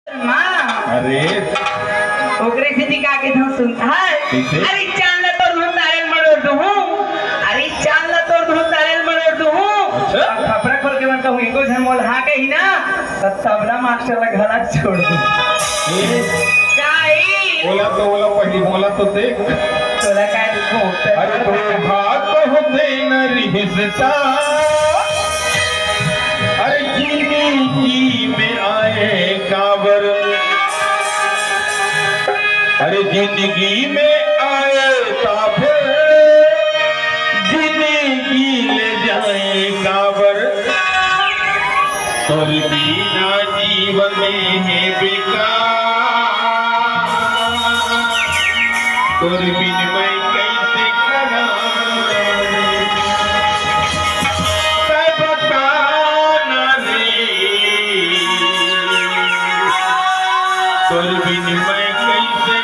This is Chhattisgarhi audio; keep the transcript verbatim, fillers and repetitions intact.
माँ, अरे ओकरे सेती का के धुन सुनता है। कैसे? अरे चांद ला तोर धुन तारे ल मरोड़ दूहूँ। अरे चांद ला तोर धुन तारे ल मरोड़ दूहूँ। अच्छा। अब खपरा खोल के मन कहूँ, एको झन मोल हाँ कही ना, त तबला मास्टर ला घला छोड़ दूँ। ए, काई? ओला तो, ओला पहली, ओला तो देख। तोला काय दुख होता है? अरे धोखा तो देना रिश्ता। अरे जिंदगी में आए काबर, अरे जिंदगी में आए काबर, जिंदगी ले जाए काबर। तोर बिना जीवन हे बेकार, तोर बिन मैं कैसे करा, तै बता ना रे, तोर बिन मैं कैसे